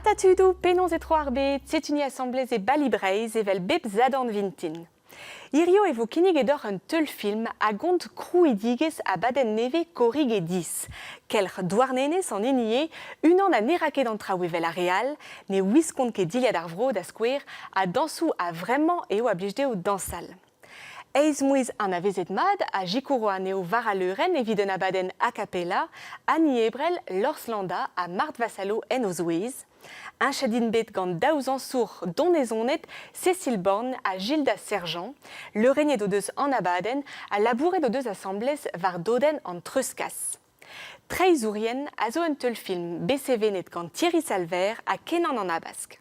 Mata tudoù, penaos e tro ar bed, setu ni asambles e Bali Breizh evel bep Sadorn vintin. Hirio e vo kinniget deoc'h un teulfilm a gont krouidigezh abadenn nevez Korrigedis. Kelc'h Douarnenez an hini eo, unan ha ne ra ket an traoù evel ar re all, ne wiskont ket dilhad ar vro da skouer, ha dañsoù a-vremañ eo a blij dezho dañsal. Eizh mouezh anavezet mat a sikouro anezho war al leurenn evit un abadenn a cappella, Annie Ebrel, Lors Landa ha Marthe Vassalo en o zouez. Heñchet int bet gant daou zañsour donezonet, Cécile Born ha Gilda Sergent. Leurenniet o deus an abadenn ha labouret o deus asambles war dodenn an treuzkas. Treizhourien a zo un teulfilm bet sevenet gant Thierry Salver ha Kenan an Habask.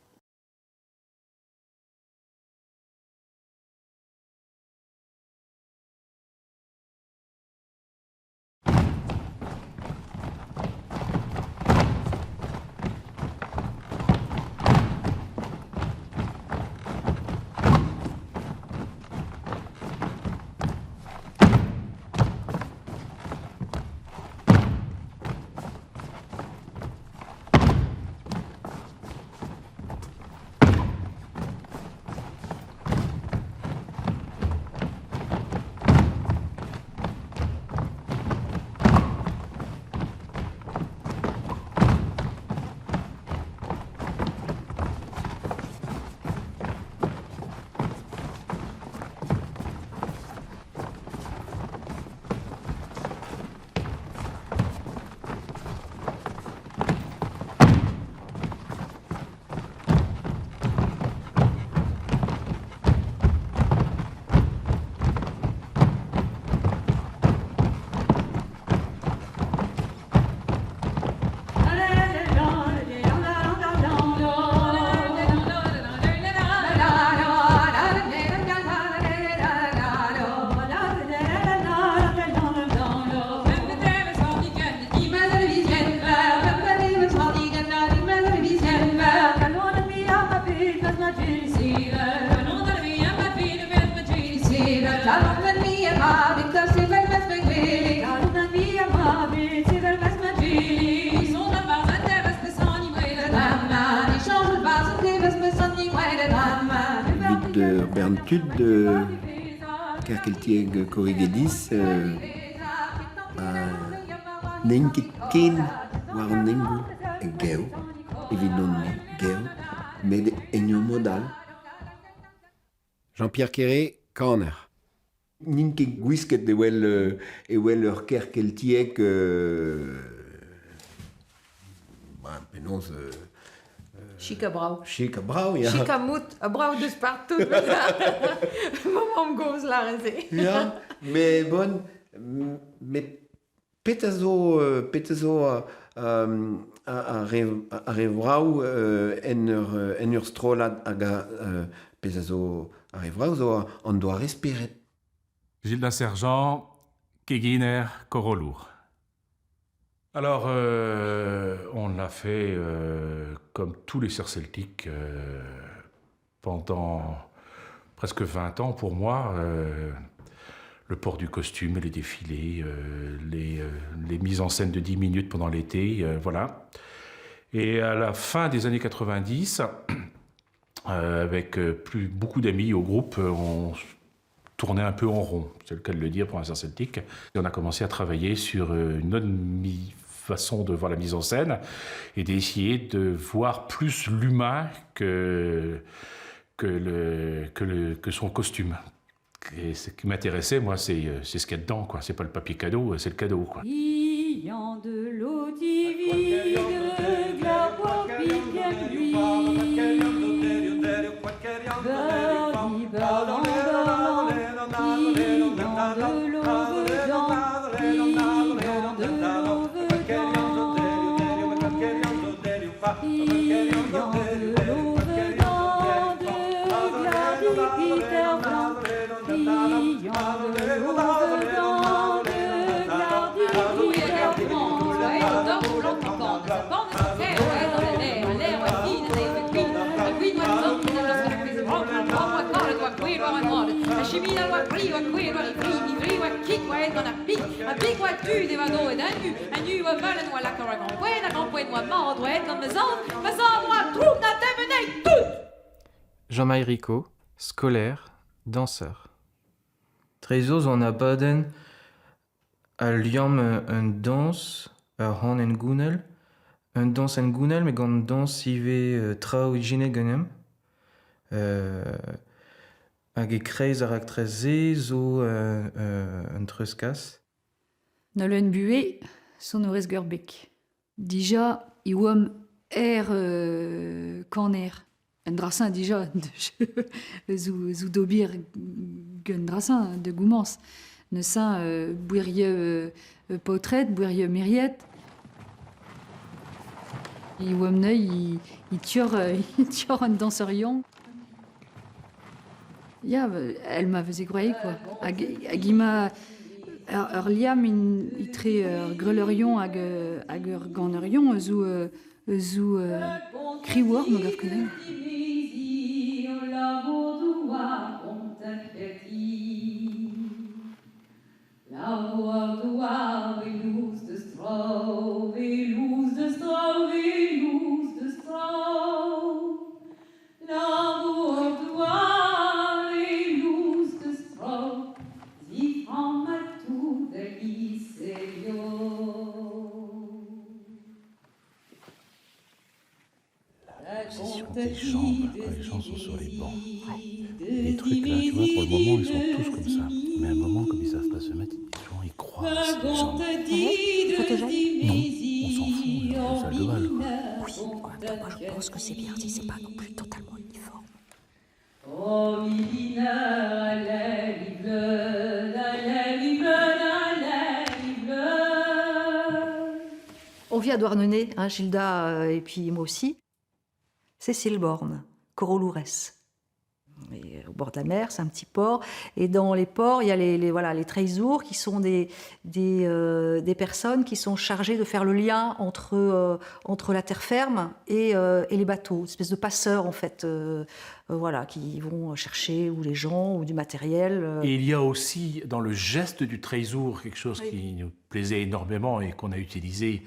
Evit ur bern tud kerkeltiek Korrigedis n'int ket ken war an hengoù gev evidon-me gev met en ur mod all. Jean-Pierre Quéré, kaner. N'int ket gwisket evel evel ur kêr keltiek ba penaos Chik ha brav. Chik ha brav, ya. Chik ha mout, ha brav deus partout. Ma mamm-gozh 'lâre se. Ya, mais bon, met petra zo petra zo ar re ar re vrav en ur en ur strollad hag a pezh a zo ar re vrav zo an doare spered. Gilda Sergent, keginer, korollour. Alors, on l'a fait comme tous les sœurs celtiques pendant presque 20 ans pour moi. le port du costume, les défilés, les, les mises en scène de 10 minutes pendant l'été, voilà. Et à la fin des années 90, avec plus, beaucoup d'amis au groupe, on tournait un peu en rond, c'est le cas de le dire pour un sœur celtique. Et on a commencé à travailler sur une autre façon de voir la mise en scène et d'essayer de voir plus l'humain que, que, le, que, le, que son costume. Et ce qui m'intéressait, moi, c'est ce qu'il y a dedans, quoi. C'est pas le papier cadeau, c'est le cadeau, quoi. A chiminal oa pri, oa kouezhet war e fri, e vri oa kig, oa aet gant ar pig, ar pig oa tud e vadoet un nu, un nu oa meulen oa lakaet war grampouezh, ar grampouezh oa mat, oa aet gant ma zad, ma zad oa droug na demeneit tout! Jean-Marie Ricot, scolaire, danseur. Treizo zo an abadenn a liamm un dañs, ur c'han hengounel, un dañs hengounel met gant dañs ivez traoù ijinet ganeomp. Hag e-kreiz ar raktres-se zo un treuzkas. Nolwenn Buhé, sonourez Gurbeg. Dija e oamp er kaner. Un dra-señ dija zo, zo d'ober gant dra-señ de gomañs. Neuze bouerieu paotred, bouerieu miried. E oamp neuze e tior, e tior an dañserion. Ya, elle ma veze gwraet quoi. Hag, hag ima ur, ur liamm etre ur greuleurion hag, hag ur ganeurion zo, zo kriwoc'h, ma gav ket. La position des jambes quand les gens sont sur les bancs. Les trucs là, tu vois, pour le moment, ils sont tous comme ça. Mais à un moment, comme ils savent pas se mettre, souvent ils croisent les jambes. Ouais. Non, on s'en fout, on est dans une salle de bal. Quoi. Oui, en même temps, moi je pense que c'est bien si c'est pas non plus totalement uniforme. On vit à Douarnenez, hein, Gilda et puis moi aussi. Cécile Borne, Coroloures. Et au bord de la mer, c'est un petit port. Et dans les ports, il y a les, voilà, les treizours qui sont des personnes qui sont chargées de faire le lien entre la terre ferme et les bateaux, une espèce de passeurs en fait, voilà, qui vont chercher ou les gens ou du matériel. Et il y a aussi dans le geste du treizour quelque chose qui nous plaisait énormément et qu'on a utilisé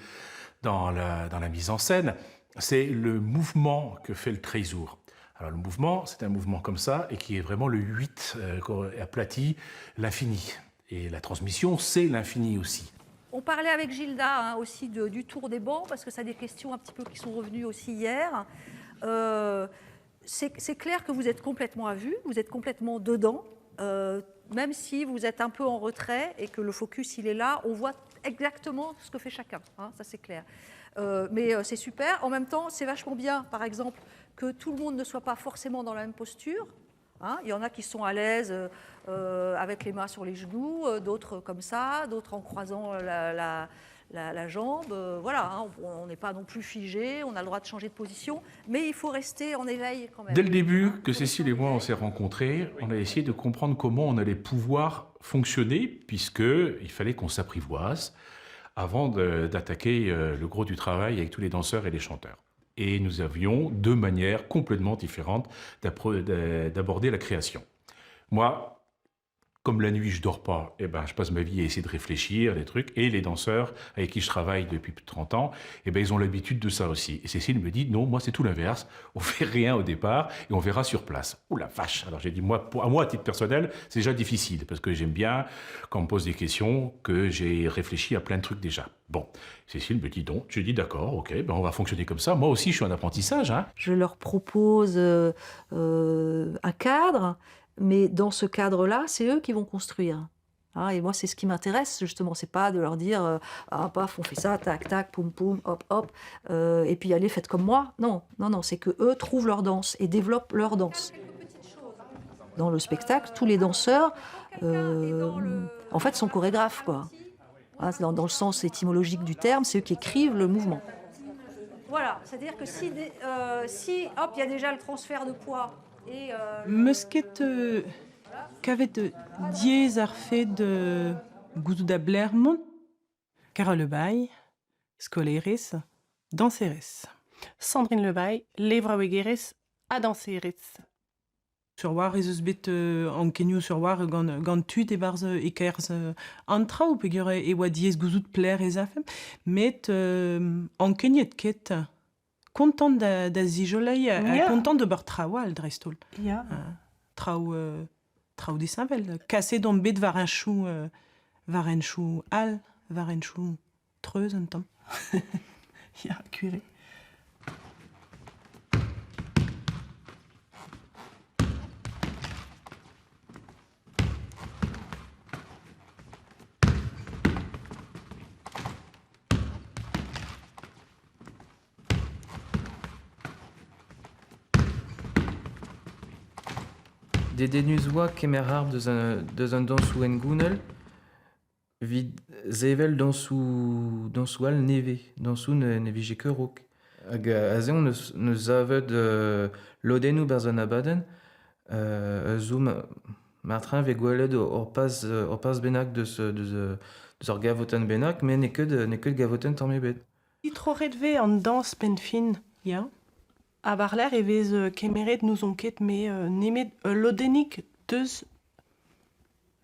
dans la mise en scène, c'est le mouvement que fait le treizour. Alors le mouvement, c'est un mouvement comme ça, et qui est vraiment le 8 aplati, l'infini. Et la transmission, c'est l'infini aussi. On parlait avec Gilda hein, aussi du tour des bancs, parce que ça a des questions un petit peu qui sont revenues aussi hier. C'est clair que vous êtes complètement à vue, vous êtes complètement dedans, même si vous êtes un peu en retrait et que le focus il est là, on voit exactement ce que fait chacun, hein, ça c'est clair. Mais c'est super. En même temps, c'est vachement bien, par exemple, que tout le monde ne soit pas forcément dans la même posture. Hein. Il y en a qui sont à l'aise avec les mains sur les genoux, d'autres comme ça, d'autres en croisant la jambe. Voilà, hein, on n'est pas non plus figé, on a le droit de changer de position, mais il faut rester en éveil quand même. Dès le début que Cécile et moi on s'est rencontrés, on a essayé de comprendre comment on allait pouvoir fonctionner, puisqu'il fallait qu'on s'apprivoise avant d'attaquer le gros du travail avec tous les danseurs et les chanteurs. Et nous avions deux manières complètement différentes d'aborder la création. Moi, comme la nuit, je dors pas, eh ben, je passe ma vie à essayer de réfléchir, des trucs. Et les danseurs avec qui je travaille depuis plus de 30 ans, eh ben, ils ont l'habitude de ça aussi. Et Cécile me dit, non, moi, c'est tout l'inverse. On fait rien au départ et on verra sur place. Ouh la vache! Alors j'ai dit, moi, à moi, à titre personnel, c'est déjà difficile parce que j'aime bien, quand on me pose des questions, que j'ai réfléchi à plein de trucs déjà. Bon, Cécile me dit donc, j'ai dit d'accord, ok, ben on va fonctionner comme ça. Moi aussi, je suis en apprentissage. Hein. Je leur propose un cadre, mais dans ce cadre-là, c'est eux qui vont construire. Hein, et moi, c'est ce qui m'intéresse, justement. C'est pas de leur dire, ah, paf, on fait ça, tac, tac, poum, poum, hop, hop, et puis allez, faites comme moi. Non, non, non, c'est que eux trouvent leur danse et développent leur danse. Dans le spectacle, tous les danseurs, en fait, sont chorégraphes, quoi. Hein, dans le sens étymologique du terme, c'est eux qui écrivent le mouvement. Voilà, c'est-à-dire que si, hop, il y a déjà le transfert de poids. Et Meus ket kavet diaes ar fed gouzout da Blermont, Carole Le Bail, skolaerez, dañserez. Sandrine Le Bail, levraouegerez ha dañserez. Sur war ez eus bet ankenioù sur war gant, gant tud e-barzh e-kerzh an traoù peogwir e oa diaes gouzout pelec'h ez afemp. Met ankeniet ket. Kontant da, da zijoleiñ ha kontant d'ober traoù all dreist-holl. Ya. Traoù, traoù disheñvel. Kaset on bet war henchoù, war henchoù all, war henchoù treuz un tamm. ya, gwir eo. Dedennus oa kemer harp deus un, deus un dañsoù hengounel evit sevel dañsoù dañsoù all nevez, dañsoù ne, ne vije ket raok. Hag aze on eus, neus savet lodennoù 'barzh an abadenn zo marteze 'vez gwelet ur paz ur paz bennak deus deus deus ur gavotenn bennak met n'eo ket n'eo ket gavotenn tamm ebet. Troc'het 'vez an dañs penn-fin, ya. Ha war-lerc'h e vez kemeret n'ouzon ket me nemet ul lodennig deus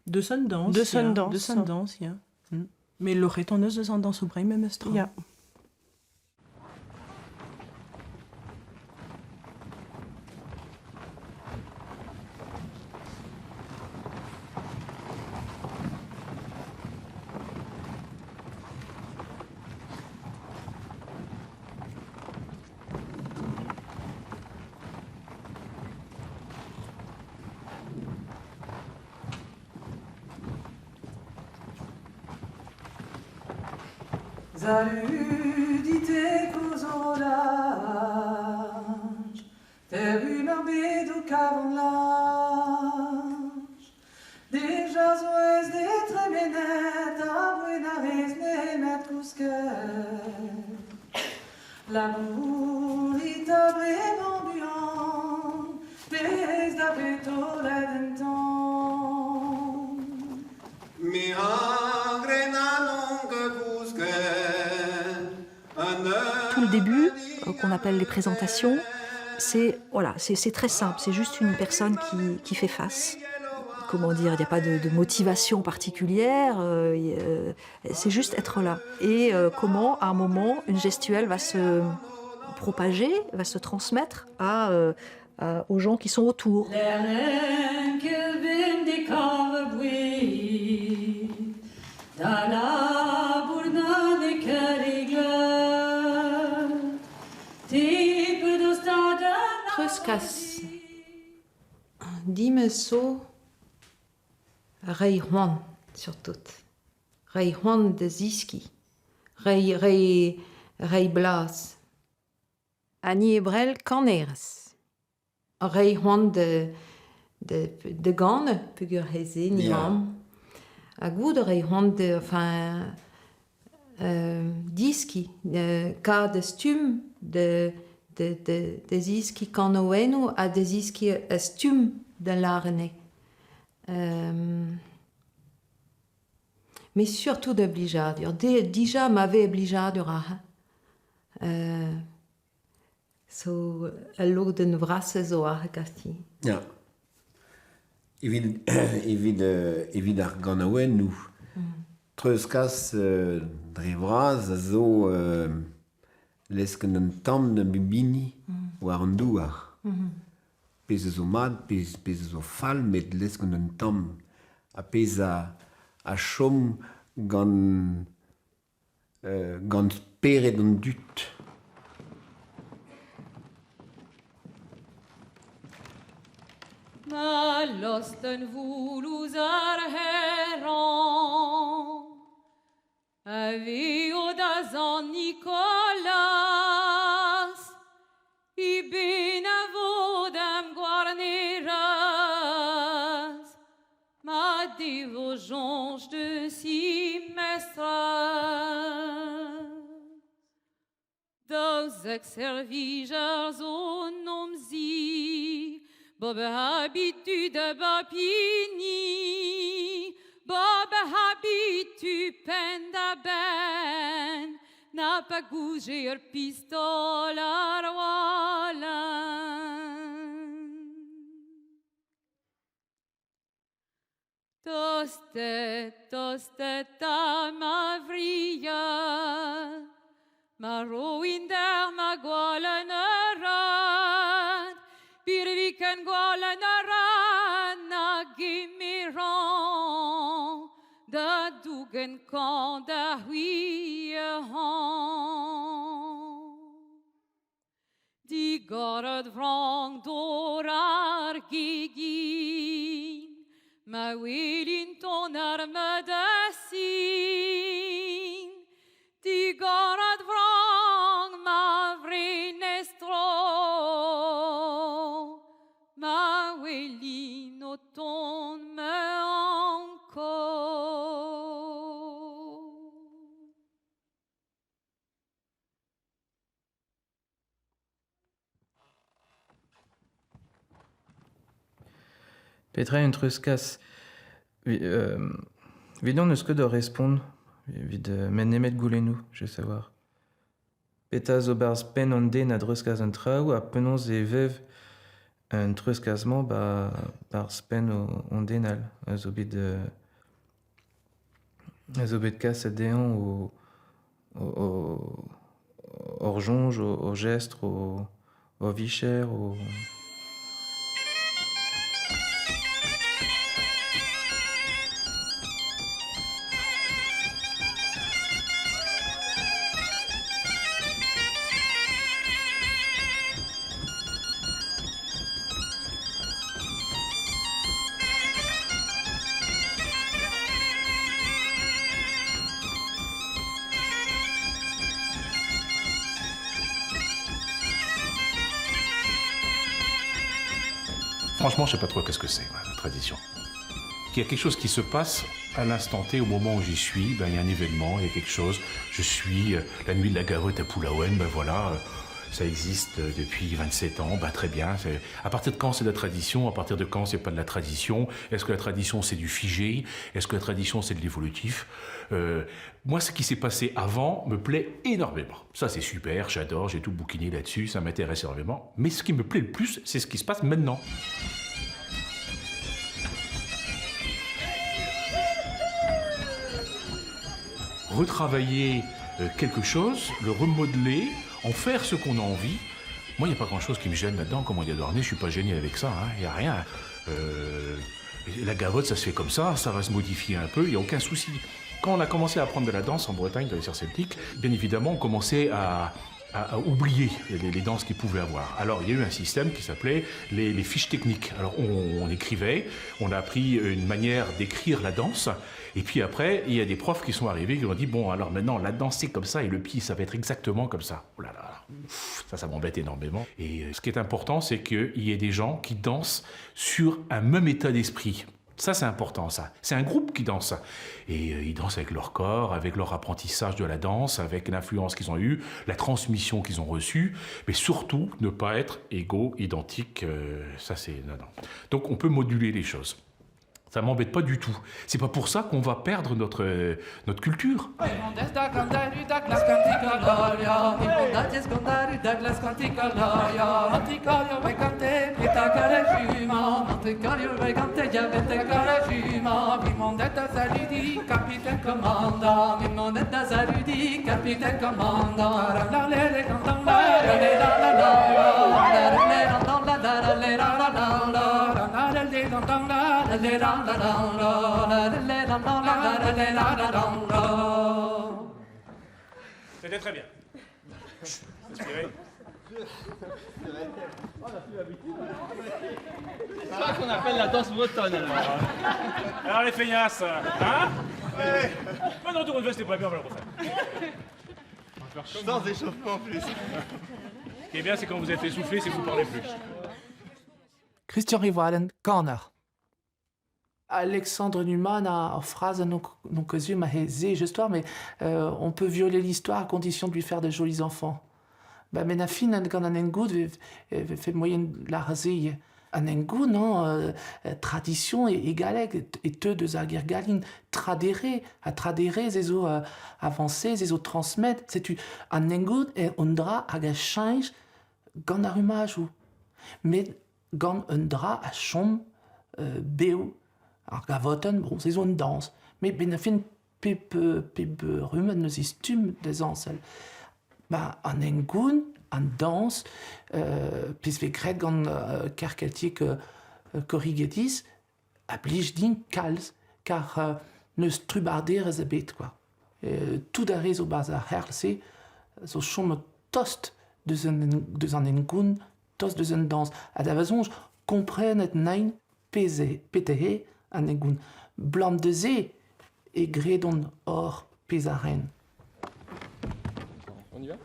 Deus an dañs, Deus an ya. dañs. Deus an dañs, ya. Met loc'het on eus deus an dañsoù Breizh memes tra. Ya. Salut dit-te kozh Terru ar bed o kavan laj Deja zo ez de tremenet aboe na rez nemet kousket Labourit a bremañ buan Pezh da betolet en tan Me a grenan kousket Tout le début, qu'on appelle les présentations, c'est voilà, c'est très simple, c'est juste une personne qui fait face. Comment dire, il n'y a pas de motivation particulière, c'est juste être là. Et comment, à un moment, une gestuelle va se propager, va se transmettre aux gens qui sont autour. Treuzkas dimez zo reiñ c'hoant surtout. Reiñ c'hoant da zeskiñ, reiñ reiñ reiñ blaz. Annie Ebrel kanerez. Reiñ c'hoant da ganañ peogwir he-se ni mamm. Ha goude reiñ c'hoant da enfin diskiñ, kad stumm da da zeskiñ kanaouennoù ha da zeskiñ ar stumm da lâret anezhe. Mais surtout da blijadur. Dija ma vez blijadur aze. So ul lodenn vrasañ zo aze ganti. Ya. Evit, evit, evit ar ganaouennoù, treuzkas dre vras a zo lesken un tamm da bep hini war an douar. Pezh a zo mat, pezh, pezh a zo fall, met lesken un tamm. Ha pezh a, a chom gant gant spered an dud. Ma lost un voulouz ar herrañ A veo da Sant Nikolaz, he ben a vo d'am gouarnerez, ma devo soñj deus he mestrez. 12 servijer zo 'n zi, Bob habitu da bep hini, Bob habitu penn-da-benn, Na pa gouje ur pistol ar walenn. Tostet, tostet 'ta ma vriad, Ma roin d'ar ma gwalenn rad, Birviken gwalenn rad na gemeran, Da dougen kañv da c'hwi Digoret frank dor ar gegin, Ma welin ton ar medesin. Digoret frank ma vrenestro, Ma welin o tont me anko. Petra eo un treuzkas Evidon n'eus ket ur respont evit met nemet goulennoù, je veux savoir. Petra zo 'barzh penn an den a dreuzkas an traoù ha penaos e vev an treuzkas-mañ 'ba 'barzh penn an den all a zo bet a zo bet kaset dezhañ o Hor soñj, hor jestr, hor vicher. Franchement, je sais pas trop qu'est-ce que c'est, la tradition. Il y a quelque chose qui se passe à l'instant T, au moment où j'y suis, ben, il y a un événement, il y a quelque chose. Je suis euh, la nuit de la garotte à Poulaouen, ben voilà, euh, ça existe euh, depuis 27 ans, ben très bien. À partir de quand c'est de la tradition À partir de quand c'est pas de la tradition Est-ce que la tradition c'est du figé Est-ce que la tradition c'est de l'évolutif euh, Moi, ce qui s'est passé avant me plaît énormément. Ça, c'est super, j'adore, j'ai tout bouquiné là-dessus, ça m'intéresse énormément. Mais ce qui me plaît le plus, c'est ce qui se passe maintenant. Retravailler euh, quelque chose, le remodeler, en faire ce qu'on a envie. Moi, il n'y a pas grand-chose qui me gêne là-dedans, comme on dit à Douarnenez, je suis pas gêné avec ça, il hein, n'y a rien. Euh, la gavotte, ça se fait comme ça, ça va se modifier un peu, il n'y a aucun souci. Quand on a commencé à apprendre de la danse en Bretagne, dans les sœurs celtiques, bien évidemment, on commençait à, à, oublier les, les danses qu'ils pouvaient avoir. Alors il y a eu un système qui s'appelait les, les fiches techniques. Alors on, on écrivait, on a appris une manière d'écrire la danse, et puis après, il y a des profs qui sont arrivés qui ont dit bon alors maintenant la danse c'est comme ça et le pied ça va être exactement comme ça. Oh là là, ça ça m'embête énormément. Et euh, ce qui est important, c'est qu'il y ait des gens qui dansent sur un même état d'esprit. Ça, c'est important, ça. C'est un groupe qui danse. Et euh, ils dansent avec leur corps, avec leur apprentissage de la danse, avec l'influence qu'ils ont eue, la transmission qu'ils ont reçue, mais surtout ne pas être égaux, identiques. Euh, ça, c'est. Non, non. Donc, on peut moduler les choses. Ça m'embête pas du tout. C'est pas pour ça qu'on va perdre notre, euh, notre culture. C'était très bien. Respirez. C'est ça qu'on appelle la danse bretonne alors. Alors les feignasses, hein ouais. Non, tourne une c'était pas bien, on va le refaire. Sans échauffement en plus. Ce qui est bien, c'est quand vous êtes essoufflé, c'est que vous parlez plus. Christian Rivoalen, kaner. Alexandre Numa a ur frazenn n'on ket sur ma he histoire, mais euh, on peut violer l'histoire à condition de lui faire de jolis enfants. Ba met a fin gant an hengoun e vefe moaien lâret se. An hengoun, non, euh, tradition e, e galleg e teu deus ar ger gallin tradere, ha tradere ze zo euh, avancé, ze zo transmet. Setu an hengoun eo un dra hag a cheñch gant ar rummajoù. Met gant un dra a chom euh, bev Ar gavotenn, bon, se zo un dañs. Met 'benn ar fin pep, pep rummad 'neus e stumm da zañsal. Ba an hengoun, an dañs, pezh 'vez graet gant Kerkeltiek Korrigediz a blij din kalz kar n'eus trubarderezh ebet kwa. Tout ar re zo 'barzh ar c'herl-se zo chomet tost deus an deus an hengoun, tost deus an dañs. Ha da va soñj, komprenet 'naint pezh eo petra eo an hengoun. 'Blam da se e gredont hor pezh a ren. On y va?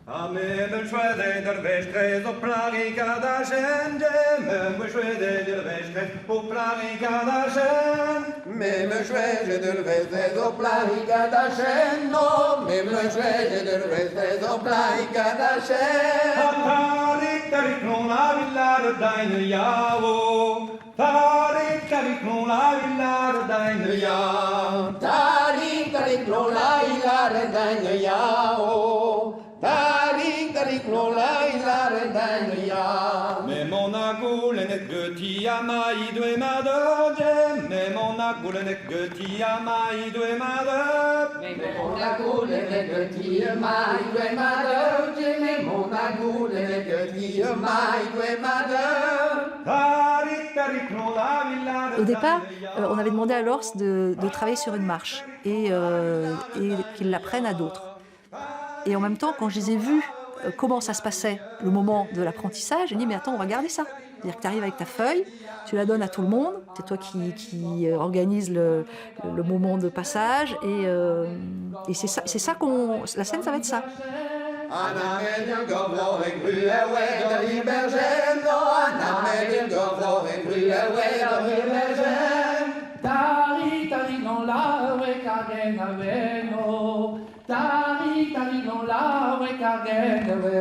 Ha me 'm choazet ur vestrez o plarikat ar chen, me 'm choazet ur vestrez o plarikat ar chen. Me 'm choazet ur vestrez o plarikat ar chen, no, me 'm choazet ur vestrez o plarikat ar chen. Ha tarik tarik non la villa deine jao. Tarik tarik non la villa deine jao. Tarik tarik non la villa deine jao. Tarik tarik non la villa deine jao. Me mon a goulennet geuti a ma idoe ma deuje. Me mon a goulennet geuti a ma idoe ma deuje. Me mon a goulennet geuti a ma idoe ma deuje. Me mon a goulennet geuti a ma idoe ma deuje. Tarik tarik non la villa Au départ, on avait demandé à Lors de travailler sur une marche et qu'il l'apprenne à d'autres. Et en même temps, quand je les ai vus comment ça se passait, le moment de l'apprentissage, j'ai dit mais attends, on va garder ça. C'est-à-dire que tu arrives avec ta feuille, tu la donnes à tout le monde, c'est toi qui organise le moment de passage, et c'est ça, c'est ça qu'on, la scène, ça va être ça. Tari, tari, non la we kargen a veno. Tari, tari, non la we kargen a we.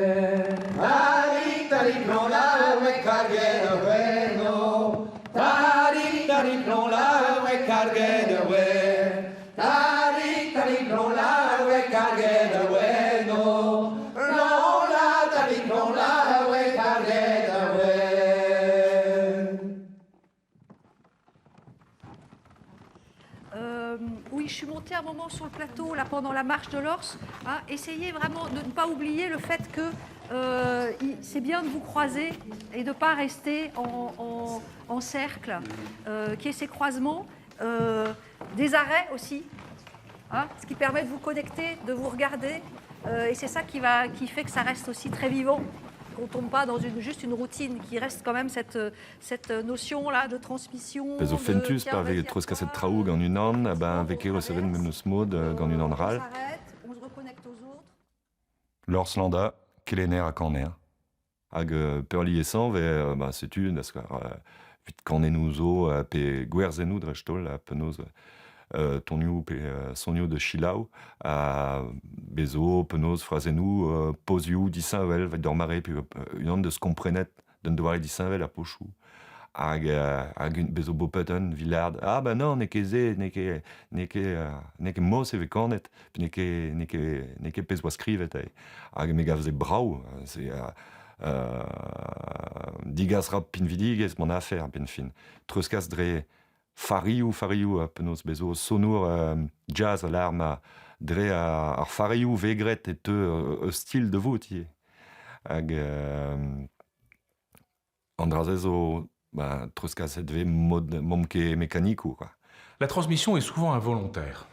Tari, tari, non la we kargen a veno. Tari, tari, non la we kargen a we. Tari, tari, non la we kargen a veno. Non la, tari, non la we kargen a we. Oui, je suis montée un moment sur le plateau, là, pendant la marche de l'Ors. Hein, essayez vraiment de ne pas oublier le fait que c'est bien de vous croiser et de ne pas rester en cercle, qu'il y ait ces croisements, des arrêts aussi, hein, ce qui permet de vous connecter, de vous regarder. Et c'est ça qui fait que ça reste aussi très vivant, qu'on ne tombe pas dans juste une routine, qui reste quand même cette notion-là de transmission. Pezh zo de fentus tiens, pa vez vas-y, treuzkaset à toi. traoù gant unan, ha ben vez ket resevet memes mod gant unan On ral. s'arrête, on se reconnecte aux autres. Lors Landa, kelenner ha kaner. Hag peurliesañ vez ba setu da skouer evit kanennoù zo pe gwerzennoù dreist-holl ha penaos tonioù pe sonioù de selaou ha bez zo penaos frazennoù pozioù disheñvel evit d'ur mare pe unan deus komprenet d'un doare disheñvel ar pochoù. Hag hag bez zo bopet un vilard ah ben non n'eo ket se n'eo ket n'eo ket n'eo ket mos e vez kanet pe n'eo ket n'eo ket n'eo ket pezh oa skrivet aze. Hag me gav se brav c'est digas ra pinvidigezh mon afer a-benn fin. Treuzkas dre farioù farioù penaos bez zo sonour jazz a lâr ma dre ar farioù vez graet e teu ur stil da vout ivez. Hag an dra-se zo ba, treuzkaset vez mod momp ket mekanikoù quoi. La transmission est souvent involontaire.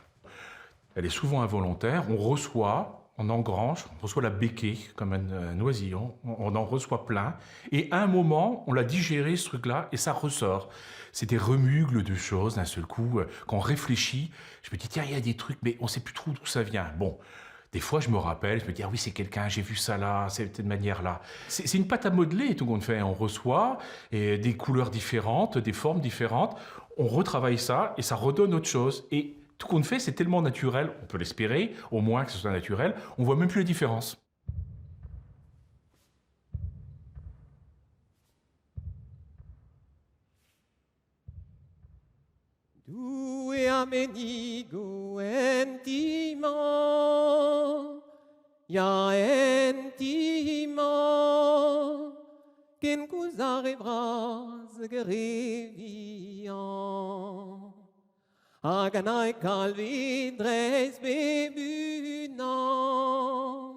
Elle est souvent involontaire. On reçoit, on engrange, on reçoit la béquée comme un oisillon, on en reçoit plein. Et à un moment, on l'a digéré ce truc-là et ça ressort. C'est des remugles de choses d'un seul coup. Quand on réfléchit, je me dis tiens, il y a des trucs, mais on ne sait plus trop d'où ça vient. Bon, Des fois, je me rappelle, je me dis, ah oui, c'est quelqu'un, j'ai vu ça là, c'est cette manière-là. C'est une pâte à modeler, tout qu'on fait. On reçoit et des couleurs différentes, des formes différentes. On retravaille ça et ça redonne autre chose. Et tout qu'on fait, c'est tellement naturel, on peut l'espérer, au moins que ce soit naturel, on voit même plus la différence. Doue a menigo en ti-mañ, ya en ti-mañ, kenkoulz ar re vras hag ar re vihan. Hag an ae kalvi dreist bep unan.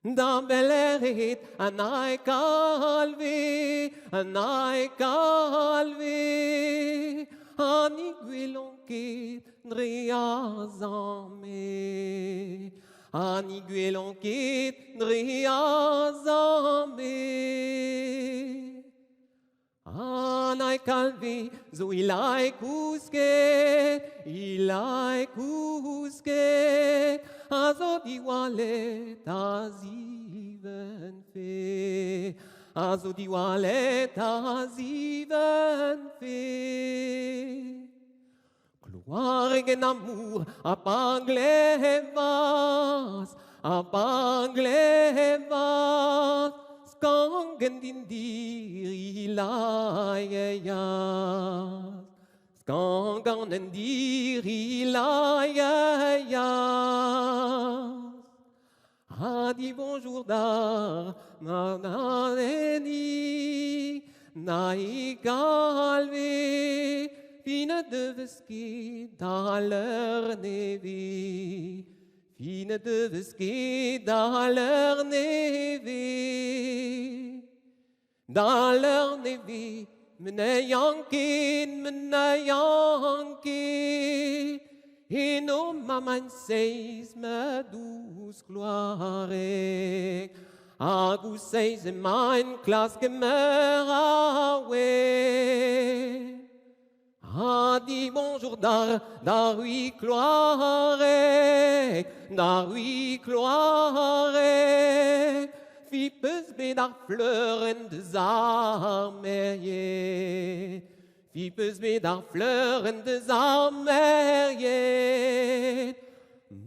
Da belec'h an ae kalve, an ae kalve, ha ni gwelomp ket dre ar zamme. Ha ni gwelomp ket dre ar zamme. An ae kalve zo ilae kousket, ilae kousket, a zo diwallet a zivenfe, a zo diwallet a zivenfe. Kloareg en amour a pa glevas, a pa glevas, skangen din dir ilaias. Skangan en dir ilaias. A di bonjour d'ar marnaneni, na i galve, fine deves ket da leur neve, fine deves ket da leur neve. Da leur neve, mne yankin, mne yankin, eno ma man seiz ma dous kloareg. Hag ouzh seiz emaint klask emeur a we. Ha di bonjour d'ar, d'ar ui kloareg, d'ar ui kloareg. Fi peus bet ar fleurenn deus ar merrier. Fi peus bet ar fleurenn deus ar merrier.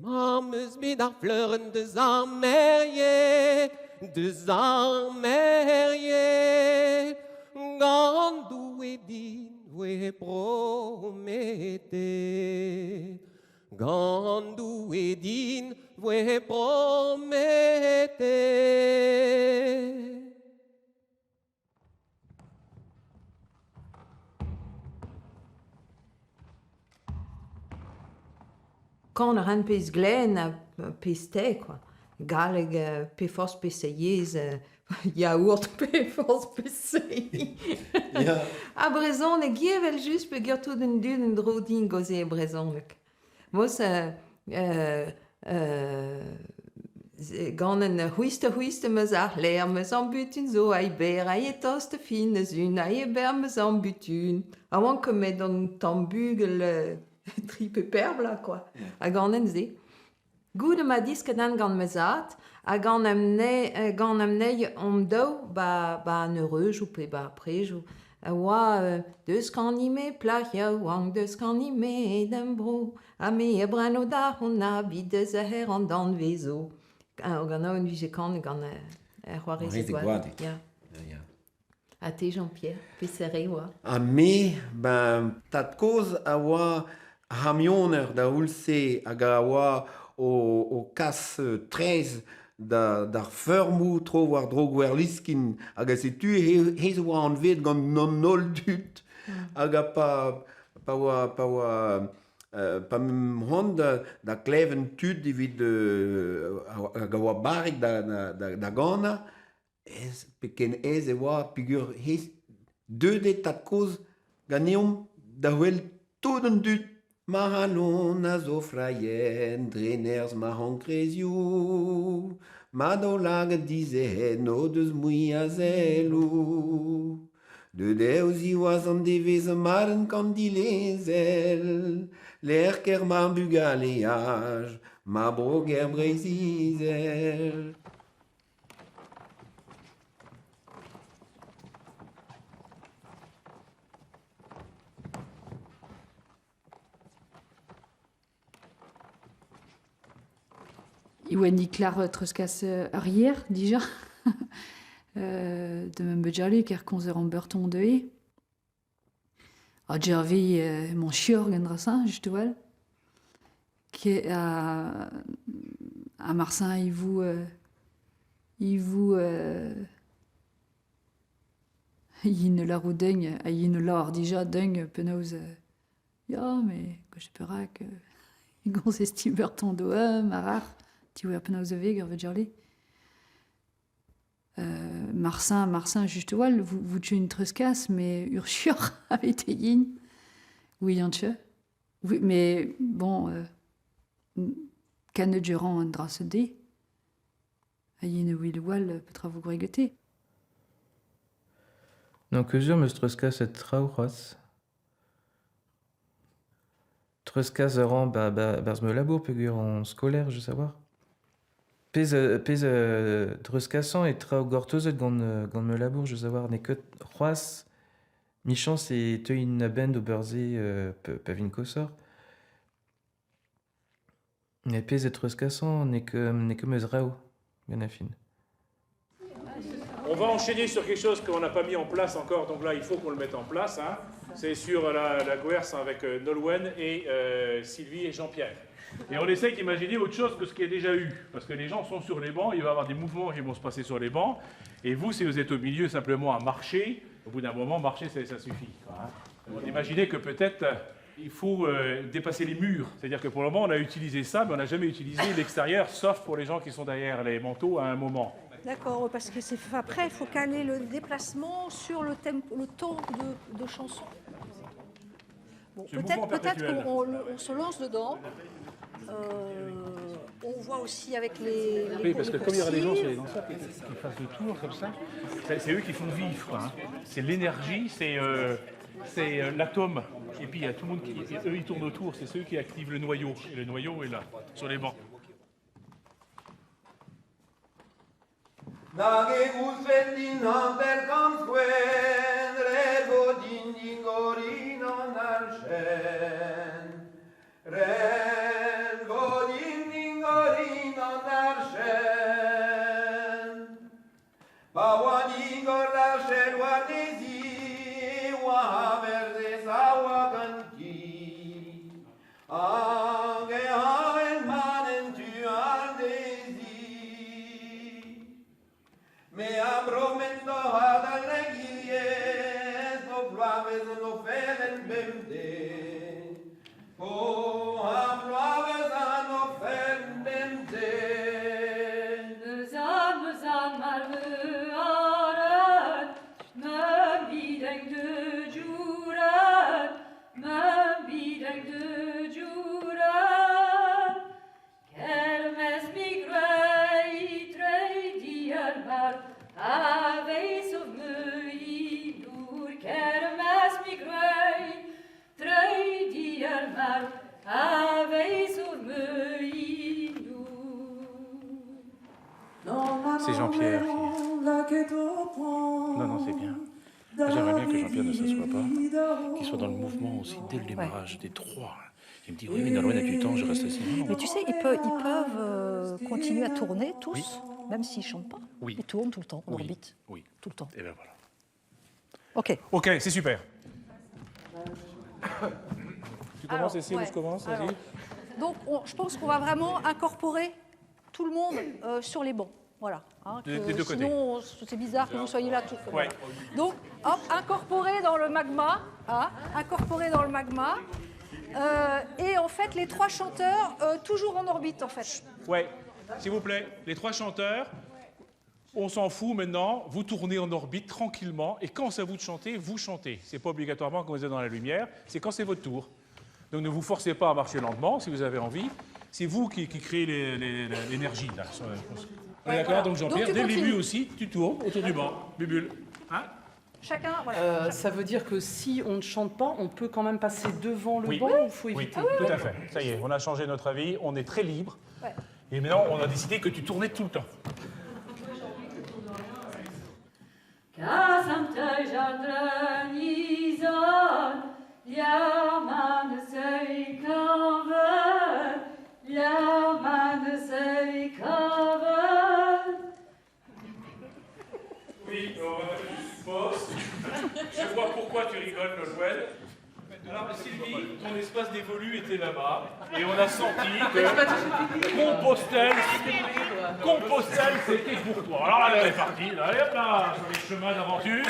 Mar meus bet ar fleurenn deus ar merrier, deus ar merrier. Gant Doue din voe prometet. Gant Doue din voe prometet. Kan a ran pezh glen ha pezh te, quoi. Galleg pe forzh peseurt yezh, yaourt pe forzh peseurt. Ya. Ha brezhoneg ivez evel-just peogwir tout an dud en-dro din gaoze e brezhoneg. Mos gant an c'hwist-c'hwist 'm eus ar lec'h 'm eus an butun zo a ber a e tost fin eus un a e ber 'm eus an butun. A oan ket met an tamm bugel tri pe per bloaz quoi. Ha ganen se. Goude ma disket-an gant ma zad ha gant am gant am nei hon daou ba ba an eureujoù pe ba ar prejoù a oa deus kanime plac'h yaouank deus kanime d'am bro ha me a breno da hon abid deus a her an danvezo. Gant aon vije kanet gant ar c'hoarezed Goadeg. Ya. Ya. Ha te Jean-Pierre, peseurt e oa? Ha me, ben, tad-kozh a oa c'hamioner da c'houlz-se hag a oa o kas traezh d'ar feurmoù tro-war-dro Gwerliskin hag setu hezh oa anveet gant an holl dud hag a pa pa oa pa oa pa c'hoant da kleven tud evit hag a oa barrek da ganañ Ez, pegen aes e oa peogwir hezh deuet eo tad-kozh ganeomp da wel tout an dud. Ma c'halon a zo frailhet dre nerzh ma enkrezioù, ma daoulagad dizehet n'o deus mui a selloù. Deut eo ziwazh an devezh maren kant dilezel Lec'h ker ma bugaleaj, ma bro ger Breizh-Izel. E oa Niklar treuzkas ur yer dija de ma bugale ker komz an beurton deuet. Ha Gervais emañ chior gant dra-se just a-walc'h. Ha Marsin e vo e vo yin lâro din ha yin lâr dija din penaos Ya, met gwelet perak e gomzez ti Berton d'o mar ti penaos e vez ur vugale. Marsin, Marsin just a-walc'h, vous tu une treuzkas, mais ur chioc'h avait yin. Oui, Oui, mais bon, kanet durant an dra se de. Ha yin wil wall petra vo gwregete. N'on ket sur 'm eus treuzkaset traoù c'hoazh. Treuzkas a ran ba ba 'barzh ma labour peogwir on skolaer just a-walc'h. Pezh pezh treuzkasañ eo traoù gortozet gant gant ma labour just a-walc'h n'eo ket c'hoazh 'michañs e teuin a-benn d'ober se pa vin koshoc'h. Met pezh e treuzkasañ n'eo ket n'eo ket ma zraoù gant ar fin. On va enchaîner sur quelque chose qu'on n'a pas mis en place encore, donc là il faut qu'on le mette en place. Hein. C'est sur la, la Gwerz avec Nolwenn et Sylvie et Jean-Pierre. Et on essaye d'imaginer autre chose que ce qu'il y a déjà eu. Parce que les gens sont sur les bancs, il va y avoir des mouvements qui vont se passer sur les bancs. Et vous, si vous êtes au milieu simplement à marcher, au bout d'un moment, marcher, ça, ça suffit. Quoi, hein. On imaginait que peut-être il faut dépasser les murs. C'est-à-dire que pour le moment, on a utilisé ça, mais on n'a jamais utilisé l'extérieur, sauf pour les gens qui sont derrière les manteaux à un moment. D'accord, parce que c'est après, il faut caler le déplacement sur le, thème, le ton de chanson. Bon, peut-être peut qu'on on se lance dedans. On voit aussi avec les. les Oui, parce que comme il y aura des gens sur les danseurs qui fassent le tour comme ça, c'est eux qui font vivre. Hein. C'est l'énergie, c'est l'atome. Et puis il y a tout le monde qui. Eux, ils tournent autour, c'est ceux qui activent le noyau. Et le noyau est là, sur les bancs. Nag e ouzfen din 50 skoen, ret vo din digorin an archenn. Ret vo din digorin an archenn. Pa oa digor l'archenn warnezi, e oa verzez a oa ganti. Hag e avel mat en tu all dezhi. Me a bromet doc'h adalek ivez ho ploavezh an oferenn bemdez. Ho bloavezh an oferenn bemdez. Meus a, meus a malveuret, me bideng de djouret, me bideng de djouret. Kermes migrei trei mar, a veis of mui dour. Kermes migrei trei mar, a veis of mui dour. C'est Jean-Pierre qui. Non, non, c'est bien. J'aimerais bien que Jean-Pierre ne s'assoie pas, qu'il soit dans le mouvement aussi dès le démarrage des trois. Il me dit, oui, mais Nolwenn a du temps, je reste assis. Mais tu sais, ils peuvent continuer à tourner tous, oui. Même s'ils ne chantent pas. Oui. Ils tournent tout le temps, en oui. orbite. Oui. Tout le temps. Et ben voilà. Ok. Ok, c'est super. Tu commences ici ou je commence? Vas-y. Donc, je pense qu'on va vraiment incorporer tout le monde sur les bancs. Voilà. Hein, des deux côtés. Sinon, c'est bizarre que vous soyez là tous. Ouais. Voilà. Donc, hop, incorporé dans le magma. Hein, incorporé dans le magma. Et en fait, les trois chanteurs, toujours en orbite, en fait. Ouais, s'il vous plaît, les trois chanteurs, on s'en fout maintenant, vous tournez en orbite tranquillement, et quand c'est à vous de chanter, vous chantez. C'est pas obligatoirement quand vous êtes dans la lumière, c'est quand c'est votre tour. Donc ne vous forcez pas à marcher lentement, si vous avez envie. C'est vous qui créez l'énergie, là. On est d'accord? Donc Jean-Pierre, dès le début aussi, tu tournes autour du banc. Bubule. Hein? Chacun, voilà. Euh, ça veut dire que si on ne chante pas, on peut quand même passer devant le Oui. banc ou faut Oui, éviter tout à fait. Ça y est, on a changé notre avis, on est très libre. Ouais. Et maintenant, on a décidé que tu tournais tout le temps. Kas am teuj ar dreunizon, Liamm an eus eo kañvel, Liamm an eus eo kañvel. Oui, on va mettre une pause. Je vois pourquoi tu rigoles, Nolwenn. Alors, Sylvie, ton espace dévolu était là-bas, et on a senti que Compostelle, Compostelle, c'était pour toi. Alors là, elle est partie, là, allez hop là, sur les chemins d'aventure.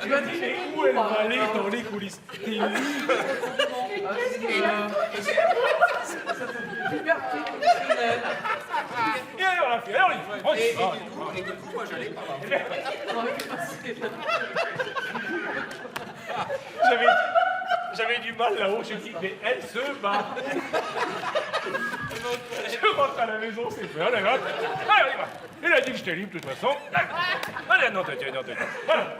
Tu m'as dit, mais où elle va aller dans les coulisses T'es libre. Et allez, on l'a fait, allez, on y va. On y va. Et du coup, moi j'allais par là. J'avais, j'avais du mal là-haut, j'ai dit, mais elle se bat. Je rentre à la maison, c'est fait. Allez, hop. Allez, on y va. Il a dit que j'étais libre de toute façon. Allez, non, t'es, non, t'es. Voilà.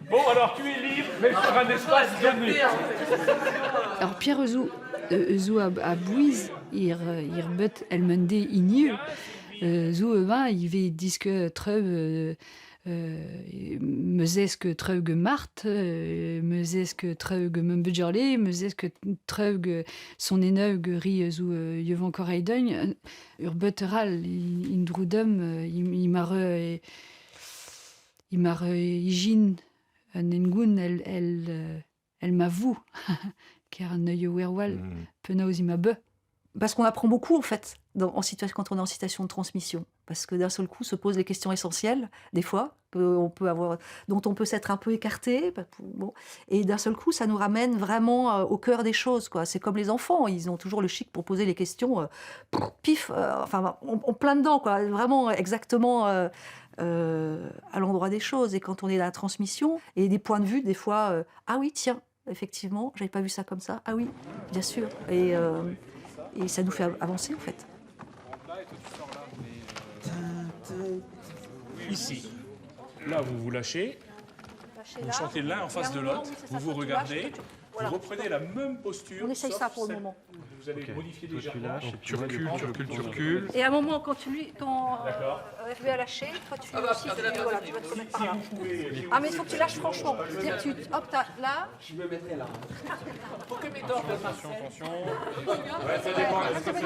Bon, alors tu es libre, mais sur un espace donné. Alors Pierre zo, euh, zo a, a bouez ir, ir bet el mende inieu. Euh, zo eva il vez diske treu euh, euh, meuzesk treug mart, euh, meuzesk treug meumbejarle, meuzesk treug son eneug ri zo euh, yevan koraidogn, ur beuteral in droudum i mar i mar ijin an engoun el, el, el ma vou, ker an neuio werwal, mm. penaos i ma beu. Parce qu'on apprend beaucoup, en fait, dans, en situation, quand on est en situation de transmission. Parce que d'un seul coup, se posent les questions essentielles, des fois, que on peut avoir, dont on peut s'être un peu écarté. Bon. Et d'un seul coup, ça nous ramène vraiment euh, au cœur des choses. quoi. C'est comme les enfants, ils ont toujours le chic pour poser les questions, euh, pif, euh, enfin, on, on plein dedans, quoi, vraiment exactement euh, euh, à l'endroit des choses. Et quand on est dans la transmission, et des points de vue, des fois, euh, ah oui, tiens, effectivement, j'avais pas vu ça comme ça. Ah oui, bien sûr. Et, euh, et ça nous fait avancer, en fait. Ici, là, vous vous lâchez, vous chantez l'un en face de l'autre, vous vous regardez, vous reprenez la même posture. On essaye sauf ça pour le celle- moment. Vous allez Ok. modifier Toi, tu légèrement. lâches, et tu recules, tu recules, tu recules. Et à un moment, quand, tu lui, quand D'accord. euh, Hervé a lâché, toi tu, Ah bah, aussi, regardez tu, la voilà, droite. tu vas te remettre par là. pouvez- Ah mais il faut que tu lâches franchement. C'est-à-dire que tu, hop, t'as- là, Je me mettrai là. Faut que mes dents Attention, attention. Ouais, ça dépend. Est-ce que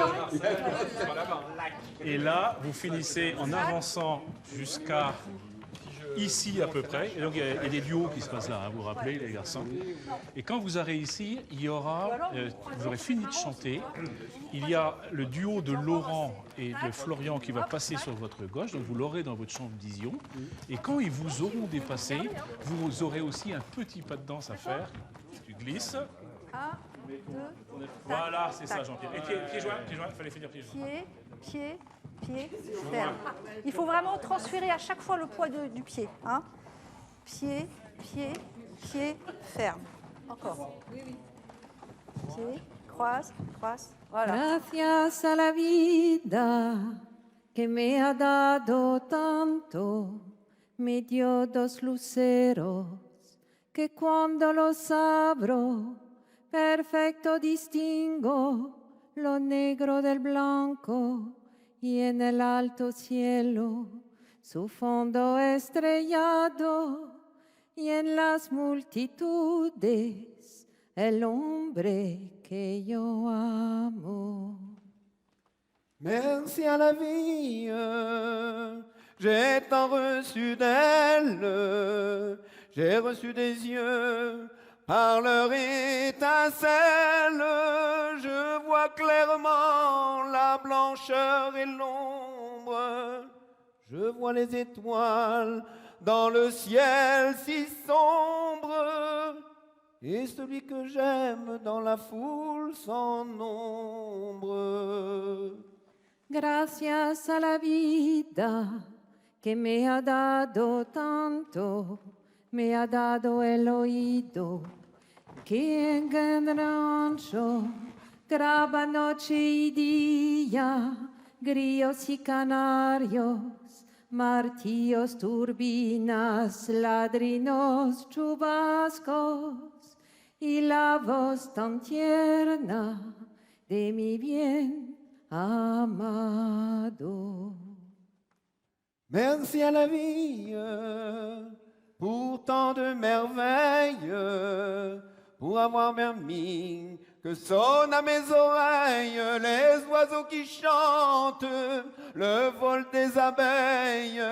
c'est- Et là, vous finissez en avançant jusqu'à ici à peu près. Et donc, il y a, il y a des duos qui se passent là, hein, vous vous rappelez, les garçons. Et quand vous arrivez ici, il y aura, euh, vous aurez fini de chanter. Il y a le duo de Laurent et de Florian qui va passer sur votre gauche, donc vous l'aurez dans votre chambre vision. Et quand ils vous auront dépassé, vous aurez aussi un petit pas de danse à faire. Tu glisses. un, deux, Voilà, c'est ça, Jean-Pierre. Et pied, pied joint, pied joint, fallait finir pied joint. pied, pied, pied, ferme. Il faut vraiment transférer à chaque fois le poids de- du pied. Hein. Pied, pied, pied, ferme. Encore. Pied, croise, croise. Voilà. Gracias a la vida que me ha dado tanto, me dio dos luceros que cuando los abro, perfecto distingo lo negro del blanco y en el alto cielo su fondo estrellado y en las multitudes el hombre que yo amo. Merci à la vie, j'ai tant reçu d'elle, j'ai reçu des yeux par leur étincelle, je vois clairement la blancheur et l'ombre, je vois les étoiles dans le ciel si sombre, et celui que j'aime dans la foule sans nombre. Gracias a la vida que me ha dado tanto, me ha dado el oído que en gran rancho graba noche y día, grillos y canarios, Martillos, turbinas, ladrinos, chubascos y la voz tan tierna de mi bien amado. Merci à la vie pour tant de merveilles, pour avoir permis que sonnent à mes oreilles les oiseaux qui chantent, le vol des abeilles,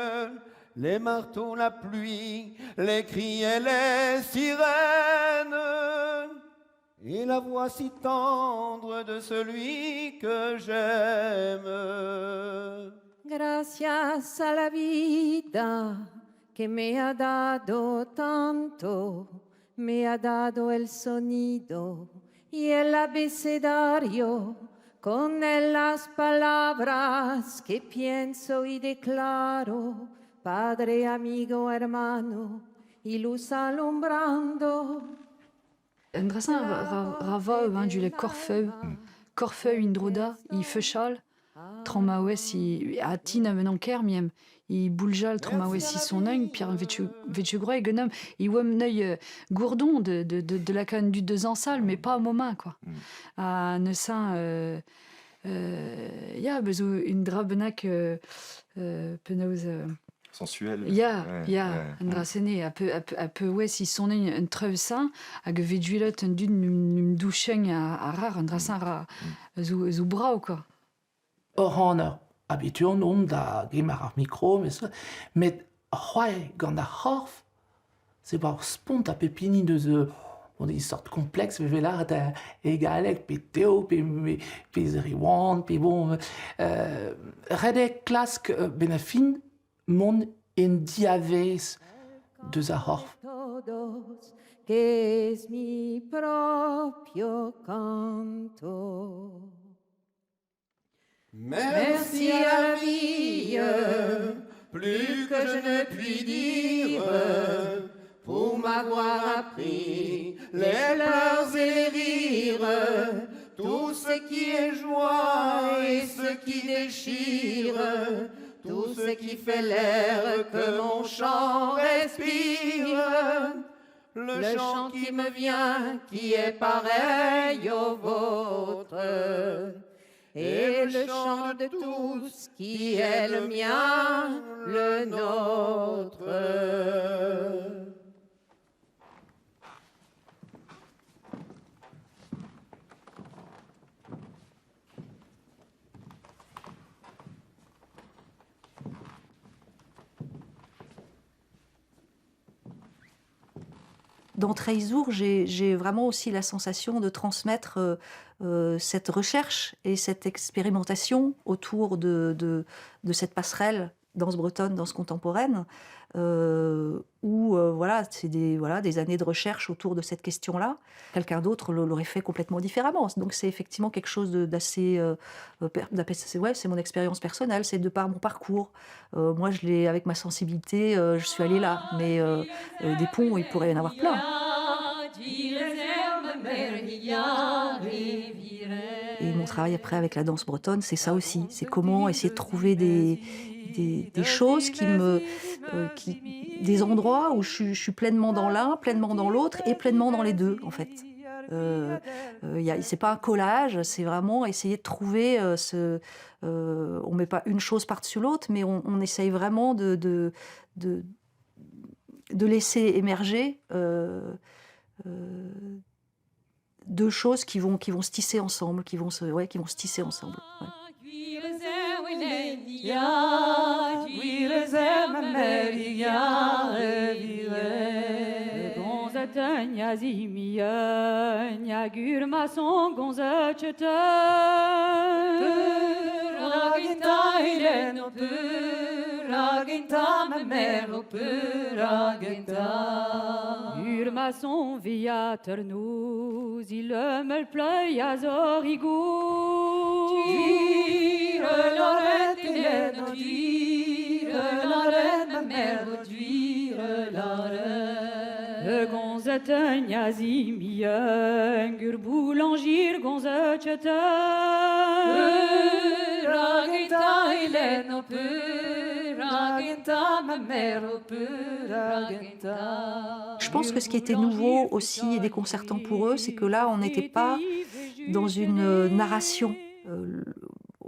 les marteaux, la pluie, les cris et les sirènes, et la voix si tendre de celui que j'aime. Gracias a la vida que me ha dado tanto, me ha dado el sonido y el abecedario, con él las palabras que pienso y declaro, Padre, amigo, hermano, y luz alumbrando. Un dra-se ra va hein, du le korfeu. Korfeu indroda, i feuchal, tramawes i a tin a anker miem. I bouljal tramawes i son ung, pier vetchu vetchu groe genom, i oam neuil gourdon de, de, de, de la canne du deux en salle, mais pas au moment, quoi. A neusin, ya, bezo un dra bennak penaos... Sensuel. Ya, Ouais, ya, ouais. un dra sene, a peu, a peu, a peu wes i son un treu sa, hag veduilot un dun num doucheng a rar, un dra sa ra, zo, zo brao, quoi. Hor an habituon on da gemer ar mikro, met, met c'hoari gant ar c'horf, c'est war spont a pepini deus on dit sorte complexe ve velar da egalek pe teo pe pe pe zeriwan pe bon ret eo klask ben a fin mont en diavez deus ar c'horf. Todos, que es mi propio canto. Merci à la vie, plus que je ne puis dire, pour m'avoir appris les pleurs et les rires, tout ce qui est joie et ce qui déchire, tout ce qui fait l'air que mon chant respire, le chant qui me vient, qui est pareil au vôtre, et le chant de tous qui est le mien, le nôtre. Dans Treizour, j'ai vraiment aussi la sensation de transmettre cette recherche et cette expérimentation autour de cette passerelle danse bretonne, danse contemporaine, où voilà, c'est des, voilà, des années de recherche autour de cette question-là. Quelqu'un d'autre l'aurait fait complètement différemment. Donc c'est effectivement quelque chose de, d'assez, per-, d'assez, ouais, c'est mon expérience personnelle, c'est de par mon parcours. Moi, je l'ai, avec ma sensibilité, je suis allée là. Mais des ponts, il pourrait y en avoir plein. Et mon travail après avec la danse bretonne, c'est ça aussi. C'est comment essayer de trouver des choses qui me, qui, des endroits où je suis pleinement dans l'un, pleinement dans l'autre et pleinement dans les deux, en fait. C'est pas un collage, c'est vraiment essayer de trouver ce... on met pas une chose par-dessus l'autre, mais on essaye vraiment de laisser émerger deux choses qui vont se tisser ensemble, qui vont se, ouais, qui vont se tisser ensemble. Ouais. Urmason via ternouz, il me pleuil a zorigou. Tuire l'oret, Hélène, tuire l'oret, ma mère, tuire l'oret. Gonzet nyazimien, gur boulangir gonzet chetin. Ragenta, Hélène, peu, ragenta, Je pense que ce qui était nouveau aussi et déconcertant pour eux, c'est que là, on n'était pas dans une narration.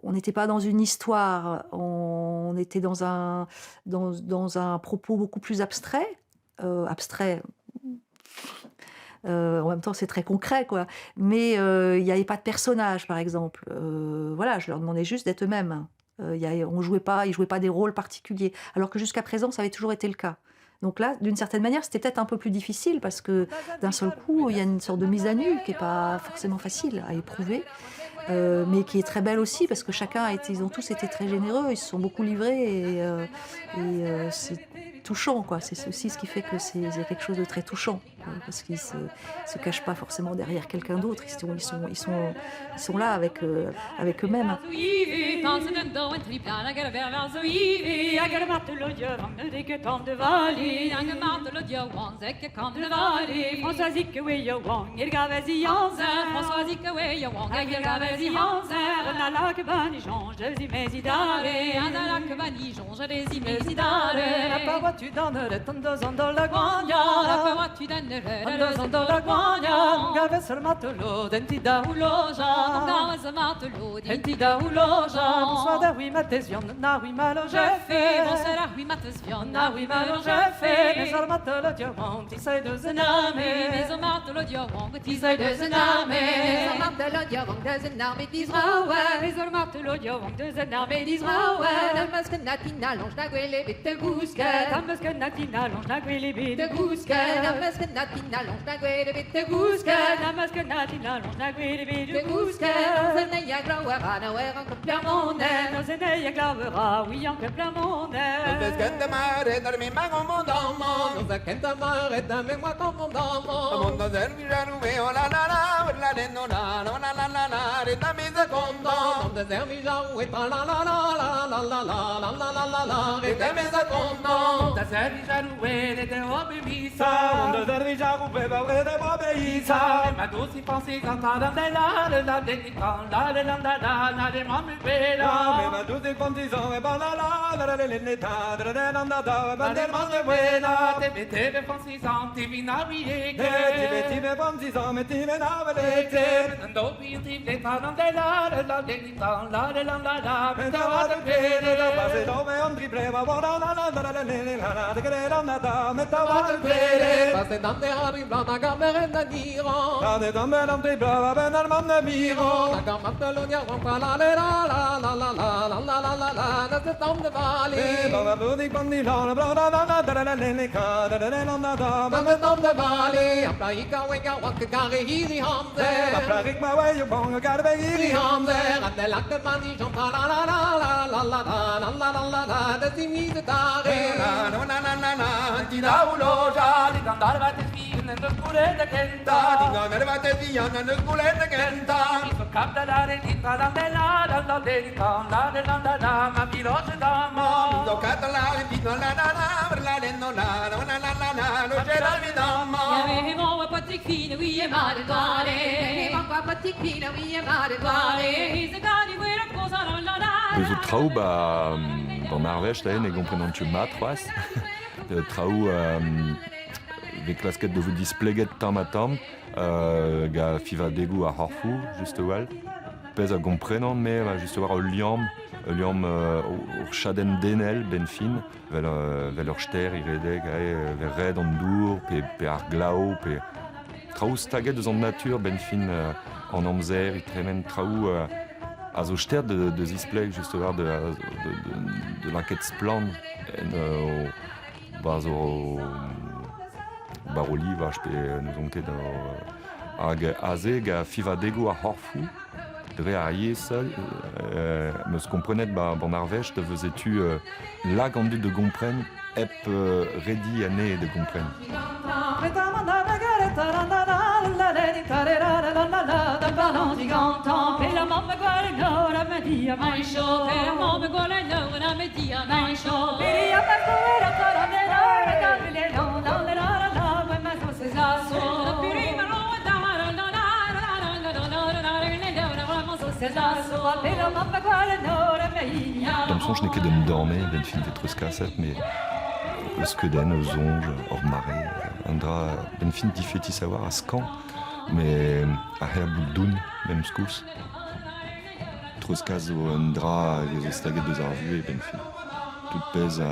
On n'était pas dans une histoire, on était dans un propos beaucoup plus abstrait. Abstrait, en même temps, c'est très concret, quoi. Mais il n'y avait pas de personnage, par exemple. Voilà, je leur demandais juste d'être eux-mêmes. On jouait pas, ils jouaient pas des rôles particuliers. Alors que jusqu'à présent, ça avait toujours été le cas. Donc là, d'une certaine manière, c'était peut-être un peu plus difficile parce que d'un seul coup, il y a une sorte de mise à nu qui n'est pas forcément facile à éprouver, mais qui est très belle aussi parce que chacun a été, ils ont tous été très généreux, ils se sont beaucoup livrés et c'est touchant, quoi. C'est aussi ce qui fait que c'est quelque chose de très touchant, parce qu'ils se cachent pas forcément derrière quelqu'un d'autre, ils sont là avec eux-mêmes. Bezo traoù ba d'an arvest aen e gomprenan ket mat c'hoazh. Traoù vez klasket de vout displeget tamm ha tamm ga fivadegoù ar c'horfoù, just a-walc'h. Pezh a gomprenan me, ba, just a-walc'h ul liamm ur chadenn denel benn fin, vel ur stêr é redek, vel red an dour, pe ar glav, pe traoù staget eus an natur benn fin an amzer, e tremen traoù a zo stert de zispleg just a-walc'h de lakaat splann en ba zo bar o livaj pe n'ouzon ket hag aze ga fivadegoù ar c'horfoù dre ar yezh meus komprenet ba ban arvest veze tu lag an dud de gompren hep redi anezhe de gompren. D'am soñj n'eo ket un dorme a-benn fin 'vez treuzkaset met eus skeudenn, eus soñj, ur mare, un dra benn fin difetis a-walc'h ha skañv met a-herr bout doun memes koulz. Treuzkas zo un dra a vez staget deus ar vuhez benn fin. Tout pezh a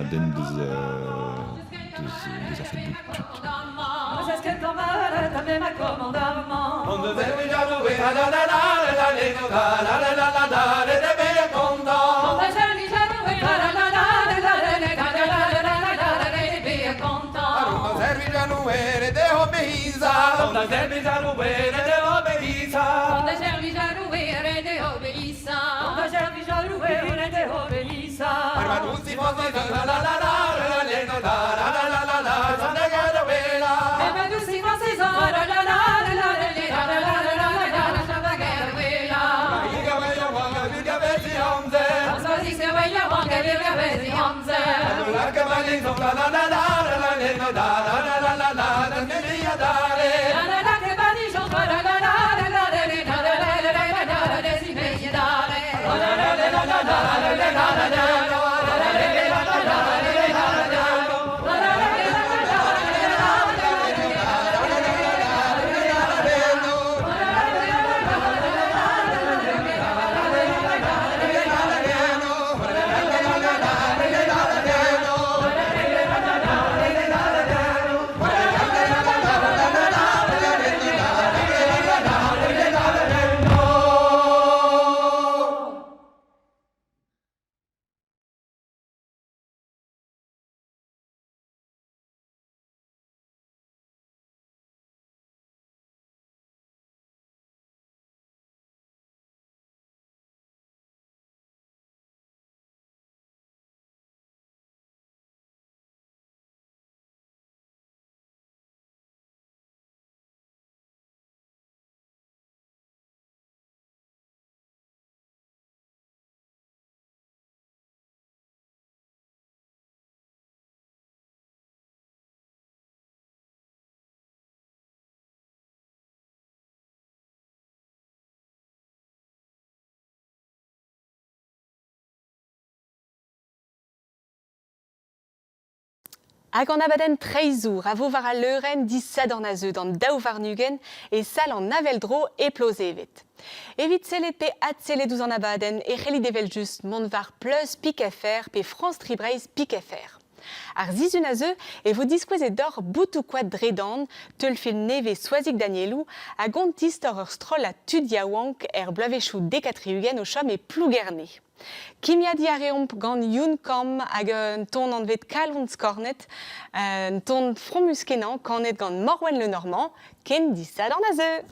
denn deus deus ar fed bout tud. Hag an abadenn Treizhour a vo war al leurenn disadorn a zeu d'an daou warn-ugent e sal an Avel-Dro e Plozeved. Evit sellet pe adsellet ouzh an abadenn e c'hellit evel-just mont war Pleuz Pik FR pe France Tri Breizh Pik FR. Ar sizhun a zeu e vo diskouezet deoc'h Boutoù-koad Dredan, teulfilm nevez Soazig Danielou, a gont istor ur strollad tud yaouank er bloavezhioù dek ha tri-ugent o chom e Plougerne. Kimiadiñ a reomp gant Youn Kamm hag un ton anvet Kalon Skornet, un ton fromus-kenañ kanet gant Morwenn Le Normand, ken disadorn a zeu.